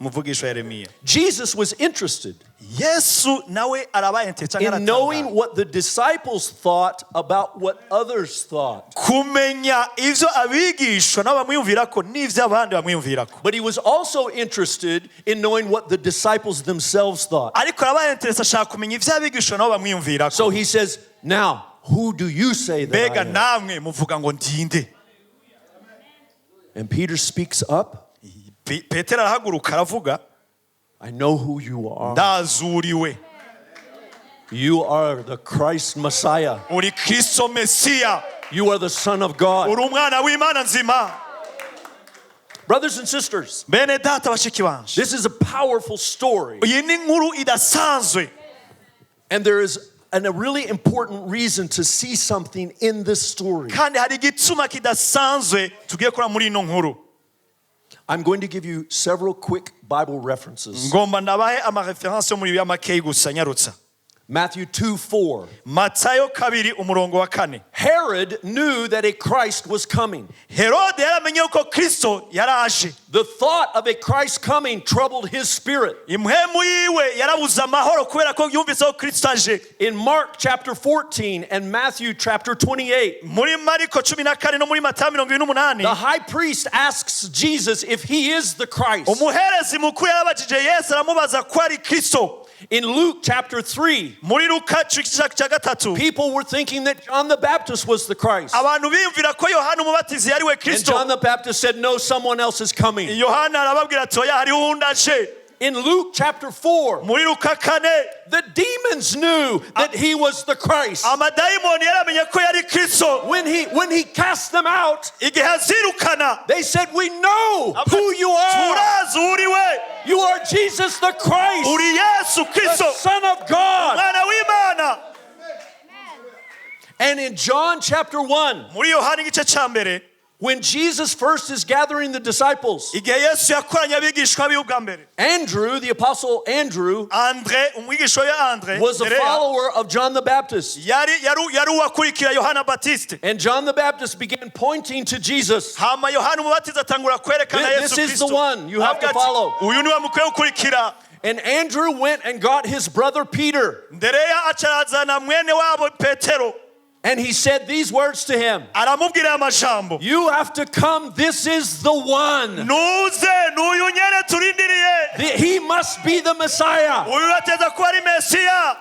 umuvugisha Yeremiya. Jesus was interested Yesu nawe arabaye cyangwa in knowing aratangara what the disciples thought about what others thought. Kumenya ivyo abigishwa nabo bamwiyumvirako n'ivyo abandi bamwiyumvirako. But he was also interested in knowing what the disciples themselves thought. Ariko arabaye intéressé ashaka kumenya ivyo abigishwa nabo bamwiyumvirako. So he says, now, who do you say that I Mbega am? Namwe muvuga ngo ndinde? And Peter speaks up, Petero arahaguruka aravuga, I know who you are. Ndazuriwe. You are the Christ Messiah. Uri Kristo Mesiya. You are the Son of God. Uri umwana w'Imana nzima. Brothers and sisters, Bene data bashiki banje, this is a powerful story. Iyi ni inkuru idasanzwe. And there is a really important reason to see something in this story. Kandi hari igituma kidasanzwe tugiye kuraba muri ino nkuru. I'm going to give you several quick Bible references. Ngomba ndabahe amareferense yo muri Bibiliya makeyi gusa nyarutsa. Matthew 2:4. Matayo 2 umurongo wa 4. Herod knew that a Christ was coming. Herode yaramenye yuko Kristo yaraje. The thought of a Christ coming troubled his spirit. Impwemu yiwe yarabuze amahoro kubera ko yumvise ko Kristo aje. In Mark chapter 14 and Matthew chapter 28, Muri Mariko 14 no muri Matayo 28, the high priest asks Jesus if he is the Christ. Umuherezi mukuru yarabajije Yesu aramubaza ko ari Kristo. In Luke chapter 3, Muri Luka igice cya 3, people were thinking that John the Baptist was the Christ. Abantu biyumvira ko Yohana Umubatizi yari we And Kristo. John the Baptist said, no, someone else is coming. Yohana arababwira ati oya hariho uwundi aje. In Luke chapter 4, Muri Luka 4, the demons knew that he was the Christ. Amadayimoni yaramenye ko yari Kristo. When he cast them out, Igihe azirukana, they said, we know who you are. turazi uri we. You are Jesus the Christ, Uri Yesu the Kristo, Son of God. umwana w'Imana. And in John chapter 1, Muri Yohana igice cya 1, When Jesus first is gathering the disciples, Igihe Yesu yakoranye abigishwa biwe ubwa mbere, Andrew, the apostle Andrew, Andre, umwigishwa we Andre, was a Andereya, follower of John the Baptist. yari uwakurikira Yohana Batiste. And John the Baptist began pointing to Jesus. Hama Yohana Umubatiza atangura kwerekana This Yesu is the Kristo. one you have to Avuga ati, follow. uyu niwe mukwiye gukurikira. And Andrew went and got his brother Peter. Ndereya aca arazana mwene wabo Petero. And he said these words to him. Aramubwira aya majambo. You have to come. This is the one. Nuze n'uyu nyene turindiriye. He must be the Messiah. Uyu ateza kuba ari Mesiya.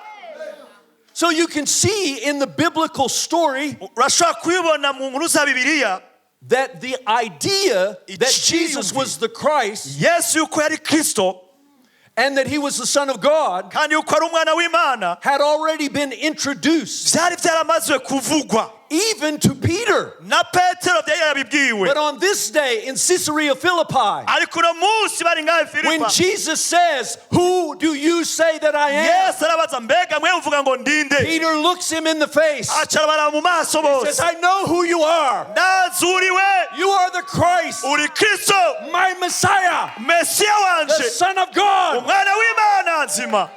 So you can see in the biblical story Urashobora kubibona mu nkuru za Bibiliya that the idea that Jesus was the Christ Yesu yuko yari Kristo and that he was the Son of God kandi yuko ari umwana w'Imana had already been introduced byari byaramaze kuvugwa even to Peter. na Petero byari yarabibwiwe. But on this day in Caesarea Philippi, Ariko uno munsi bari ngahe when Filipa, Jesus says, "Who do you say that I am?" Yesu arabaza mbega mwe muvuga ngo ndinde? Peter looks him in the face. Aca arabaraba mu maso He says, bose. "I know who you are. Ndazuriwe, You are the Christ, uri Kristo, my Messiah, Mesiya the wanje, Son of God." umwana w'Imana nzima.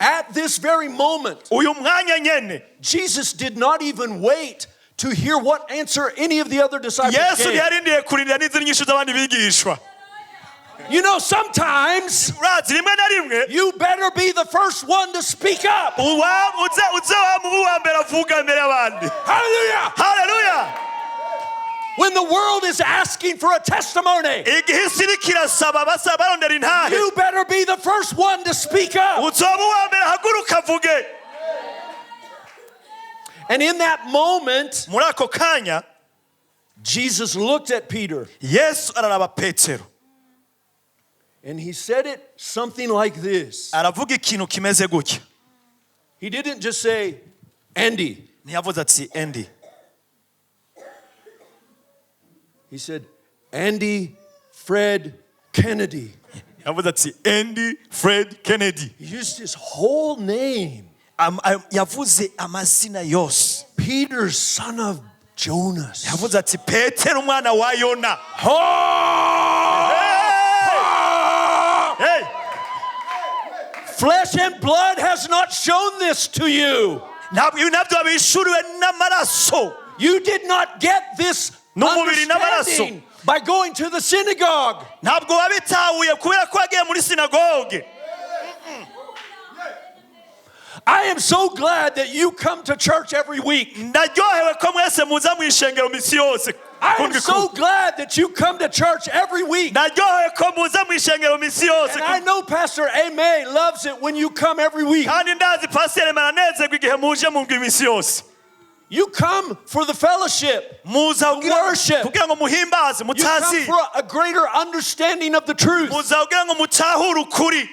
At this very moment, Uyu mwanya nyene Jesus did not even wait to hear what answer any of the other disciples Yesu gave. ntiyarindiriye kurindira n'izindi nyishu z'abandi bigishwa. You know, sometimes Urazi rimwe na rimwe you better be the first one to speak up. Uze wa mubu wa mbere avuga imbere y'abandi. Hallelujah. Haleluya! When the world is asking for a testimony, Igihe isi iriko irasaba basaba barondera intahe, you better be the first one to speak up. uzoba uwa mbere haguruka avuge. And in that moment, Muri ako kanya Jesus looked at Peter Yesu araraba Petero, and he said it something like this. aravuga ikintu kimeze gutya. He didn't just say, "Andy." Ntiyavuze ati Andy, He said, "Andy Fred Kennedy." yavuze ati Andy Fred Kennedy. He used his whole name. Yavuze amazina yose. Peter, son of Jonas. Yavuze ati Petero umwana wa Yona. Hey! Hey! Flesh and blood has not shown this to you. Ntabwo ibi nabyo wabishuriwe n'amaraso. You did not get this N'umubiri n'amaraso. understanding by going to the synagogue. Ntabwo wabitahuye kubera ko wagiye muri sinagoge. I am so glad that you come to church every week. Ndaryohewe ko mwese muza mu ishengero misi yose. I am so glad that you come to church every week. Ndaryohewe ko muza mu ishengero misi yose. And I know Pastor Aimee loves it when you come every week. Kandi ndazi Pastor maranezerwa igihe muje mu misi yose. You come for the fellowship. Muza Worship. kugira ngo muhimbaze, You come mutazi. for a greater understanding of the truth. Muza kugira ngo mutahure ukuri.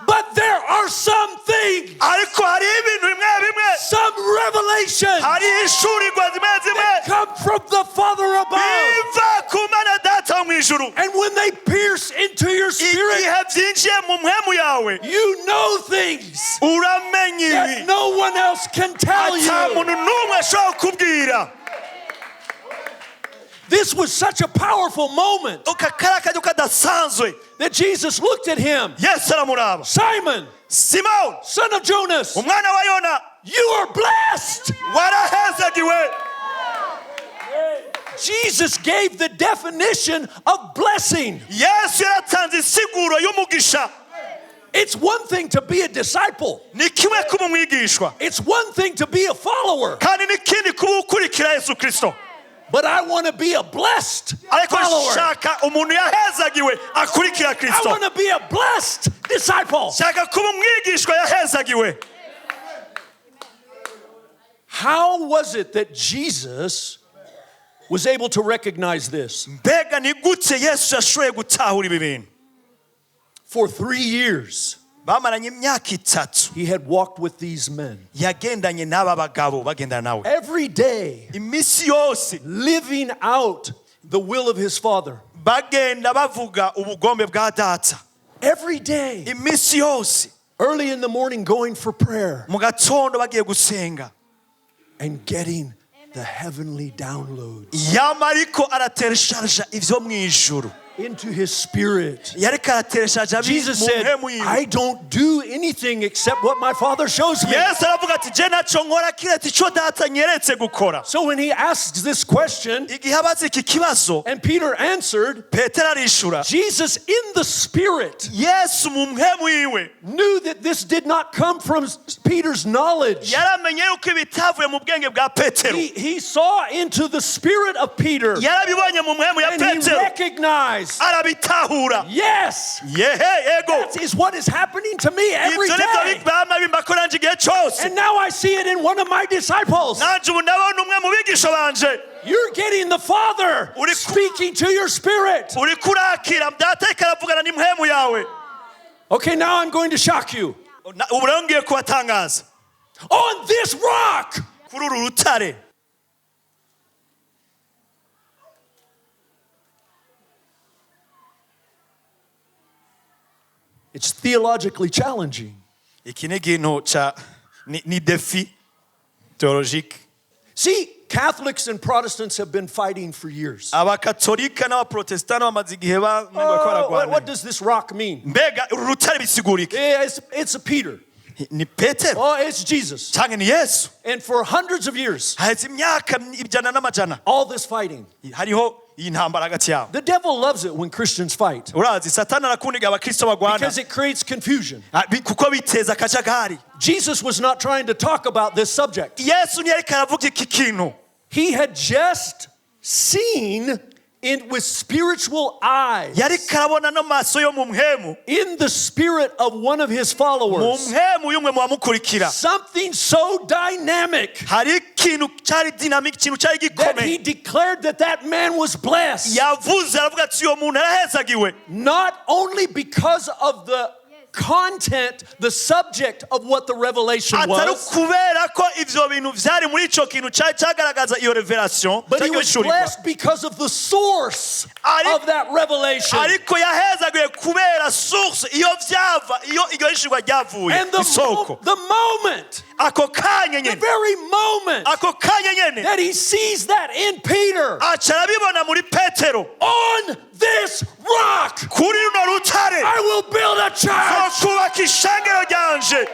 But there are some things, Ariko hari ibintu bimwe bimwe, some revelations hari ishurirwa zimwe zimwe that come from the Father above. biva ku Mana Data wo mu ijuru. And when they pierce into your spirit, Igihe byinjiye mu mpwemu yawe, you know things uramenya that ibi no one else can tell ata you. muntu n'umwe ashobora kukubwira. This was such a powerful moment Aka kari akaryo kadasanzwe. that Jesus looked at him. Yesu aramuraba. Simon, Simoni, son of Jonas, umwana wa Yona, you are blessed. warahezagiwe. Jesus gave the definition of blessing. Yesu yaratanze insiguro y'umugisha. It's one thing to be a disciple. Ni kimwe kuba umwigishwa, It's one thing to be a follower. kandi n'ikindi kuba ukurikira Yesu Kristo. But I want to be a blessed Ariko follower. nshaka umuntu yahezagiwe akurikira I Kristo. want to be a blessed disciple. Nshaka kuba umwigishwa yahezagiwe. How was it that Jesus was able to recognize this? Mbega ni gute Yesu yashoboye gutahura ibi bintu? For 3 years, Bamaranye imyaka itatu he had walked with these men. yagendanye n'aba bagabo, bagendana nawe Every day, iminsi yose, living out the will of his Father. bagenda bavuga ubugombe bwa Data Every day, iminsi yose, early in the morning, going for prayer mu gatondo bagiye gusenga and getting the heavenly downloads Yama ariko aratereshaja ivyo mu ijuru. Into his spirit. Yariko aratereshaja Jesus mu said, mpemu yiwe. "I don't do anything except what my Father shows me." Yesu aravuga ati je naco nkora kiretse ico data nyeretse gukora. So when he asks this question, Igihe abaza iki kibazo, and Peter answered, Petero arishura, Jesus in the spirit Yesu mu mpemu yiwe knew that this did not come from Peter's knowledge. Yaramenye yuko ibitavuye mu bwenge bwa Petero. He saw into the spirit of Peter Yarabibonye mu mpemu ya and he Petero. Recognized, Arabitahura. yes, Yehe yego. that is what is happening to me every Ibyo nibyo day. bama bimbako nanje igihe cyose. And now I see it in one of my disciples. Nanje ubu ndabona umwe mu bigisha banje. You're getting the Father speaking to your spirit. Uriko urakira data ariko aravugana n'impwemu yawe. Okay, now I'm going to shock you. Ubu rero ngiye kubatangaza. On this rock, Kuri uru rutare. It's theologically challenging. Iki ni ikintu ca ni défi théologique. See, Catholics and Protestants have been fighting for years. Abakatolika n'abaprotestani bamaze igihe Oh, baragwana. what does this rock mean? Mbega uru rutare bisigura iki? Yeah, it's a Peter. Ni Petero. Oh, it's Jesus. Canke ni Yesu. And for hundreds of years, Haheze imyaka ijana n'amajana all this fighting. Hariho iyi ntambara hagati yabo. The devil loves it when Christians fight Urazi Satani arakunda igihe abakristo bagwana because it creates confusion. Ah, kuko biteza akajagari. Jesus was not trying to talk about this subject. Yesu ntiyariko aravuga iki kintu. He had just seen in with spiritual eyes Yariko arabona n'amaso yo mu mpwemu in the spirit of one of his mu followers mpwemu y'umwe mu bamukurikira something so dynamic hari ikintu cyari dynamic, ikintu cyari that he gikomeye. Declared that that man was blessed, Yavuze aravuga ati uyo muntu arahezagiwe. Not only because of the content, the subject of what the revelation Atari was, kubera ko ivyo bintu vyari muri ico kintu cyari cyagaragaza iyo revelation but he was cyagishurirwa. Blessed because of the source of that revelation. Ariko yahezagiwe kubera source iyo vyava iyo iryo hishurwa ryavuye And isoko. the moment, Ako kanya the nyene very moment ako kanya nyene that he sees that in Peter, aca arabibona muri Petero. "On this rock Kuri runo rutare I will build a church." nzokubaka ishengero ryanje.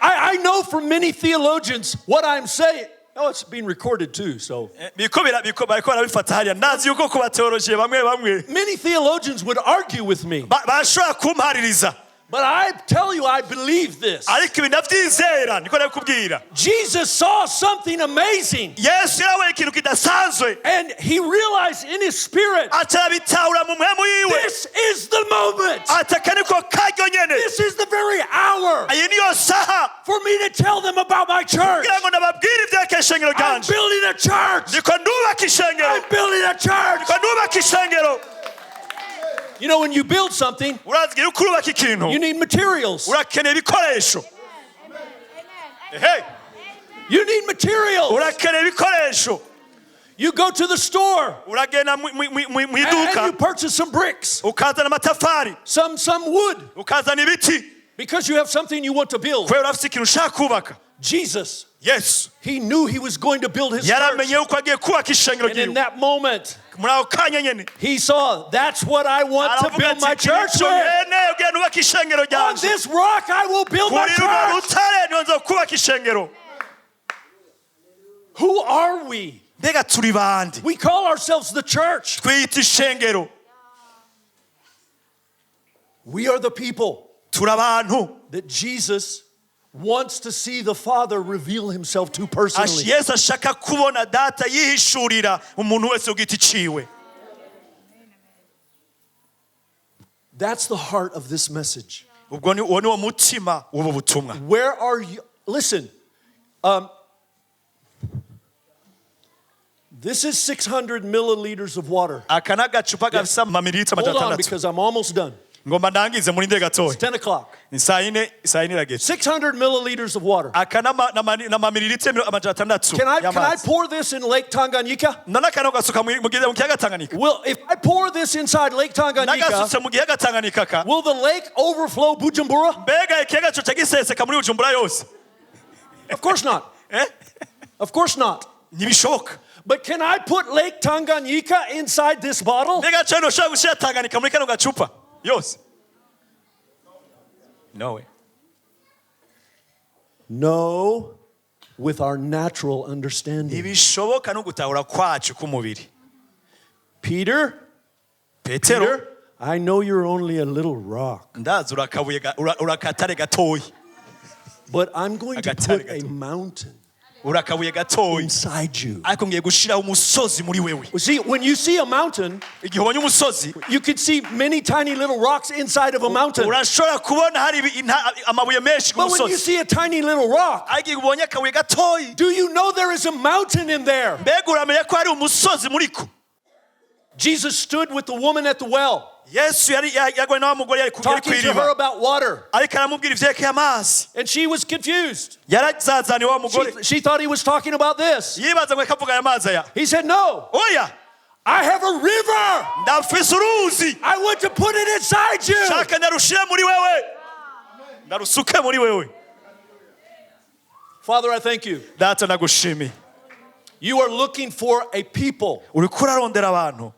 I know from many theologians what I'm saying. Oh, it's being recorded too, so. Biriko bariko barabifata hariya ndazi yuko ku bateolojiye bamwe bamwe Many theologians would argue with me, bashobora kumpaririza. But I tell you, I believe this. Ariko ibi ndavyizera niko ndabikubwira. Jesus saw something amazing, Yesu yarabonye ikintu kidasanzwe and he realized in his spirit, aca arabitahura mu mpwemu yiwe this is the moment. ati aka niko karyo nyene. This is the very hour Iyi niyo saha for me to tell them about my church. kugira ngo ndababwire ivyerekeye ishengero I'm ryanje. building a church. Ndiko ndubaka ishengero. I'm building a church. Ndiko ndubaka ishengero. When you build something, Urazi iyo uriko urubaka ikintu you need materials. urakeneye ibikoresho. Ehe. You need materials. Urakeneye ibikoresho. You go to the store Uragenda mu and iduka you purchase some bricks, ukazana amatafari some wood, ukazana ibiti because you have something you want to build. kubera urafite ikintu ushaka kubaka. Jesus, Yesu he knew he was going to build his church. yaramenye yuko agiye kubaka ishengero And in ryiwe. that moment, Muri ako kanya nyene he saw, that's what I want to aravuga build ati my "Iki church nico with. nkeneye kugira nubake ishengero On ryanje. this rock I will build my Kuri runo church." rutare niho nzokubaka ishengero. Who are we? Mbega turi bande? We call ourselves the church. Twiyita ishengero. We are the people Turi abantu that Jesus wants to see the Father reveal himself to personally. Yesu ashaka kubona data yihishurira umuntu wese ku giti ciwe. That's the heart of this message. Ubwo ni uwo ni wo mutima w'ubu butumwa. Where are you? Listen, this is 600 milliliters of water. Aka ni agacupa gafise amamililita Hold amajana on, atandatu. because I'm almost done. Ngomba ndangize murinde gatoya. It's 10 o'clock. Ni saa yine, saa yine irageze. 600 milliliters of water. Aka n'amamililita 600 Can I y'amazi. pour this in Lake Tanganyika? None aka gasuka mu kiyaga Tanganyika. Will, if I pour this inside Lake Tanganyika, Nagasutse mu kiyaga Tanganyika ka. Will the lake overflow Bujumbura? Mbega ikiyaga coca giseseka muri Bujumbura yose? Of course not. Eh? Of course not. Ntibishoboka. But can I put Lake Tanganyika inside this bottle? Mbega cyane ushobora gushyira Tanganyika muri kano gacupa yose? No way. No, with our natural understanding. Ntibishoboka no gutahura kwacu k'umubiri. Peter, Petero, Peter, I know you're only a little rock, ndazi urakabuye ga- ura- urakatare gatoyi, but I'm going to Agatare put a gato. Mountain urakabuye gatoyi, inside you. Ariko ngiye gushiraho umusozi muri wewe. You see, when you see a mountain, Igihe ubonye umusozi, you can see many tiny little rocks inside of a mountain. Urashobora kubona hari ibi- inta- amabuye menshi ku But when you musozi, see a tiny little rock, ariko igihe ubonye akabuye gatoyi, do you know there is a mountain in there? Mbega uramenya ko hari umusozi muri ko? Jesus stood with the woman at the well, Yesu yari ya- yaguye na wa mugore yari ku yari talking to kw'iriba, her about water, ariko aramubwira ivyerekeye amazi. And she was confused. Yarazazaniwe wa mugore. She thought he was talking about this. Yibaza ngo reka avuga aya mazi aya. He said, "No, Oya. I have a river. Ndafise uruzi. I want to put it inside you." Shaka ndarushire muri wewe, ndarusuke muri wewe. Father, I thank you. Data, ndagushimiye. You are looking for a people Uriko urarondera abantu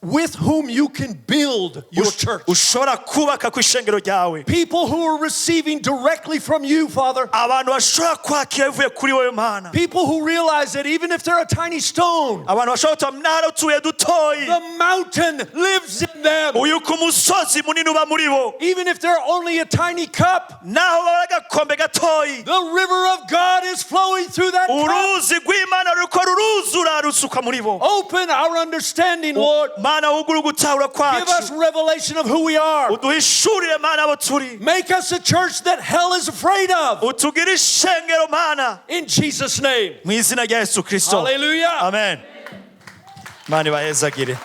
with whom you can build your ush- church. Ushobora kubaka ku ishengero ryawe. People who are receiving directly from you, Father. Abantu bashobora kwakira bivuye kuri wowe, Mana. People who realize that even if they're a tiny stone, Abantu bashobora kuba ntara utuye dutoyi, the mountain lives in them. Uyu ku musozi munini uba muri bo. Even if they're only a tiny cup, Naho baba ari agakombe gatoyi, the river of God is flowing through that cup. Uruzi rw'Imana ruriko ruruzura rusuka muri bo. Open our understanding, Lord. Mana, wugure ugutahura Give us kwacu. Revelation of who we are. Uduhishurire, Mana, abo turi. Make us a church that hell is afraid of. Utugire ishengero, Mana. In Jesus' name. Mu izina rya Yesu Kristo. Hallelujah. Amen. Mana ibahezagire.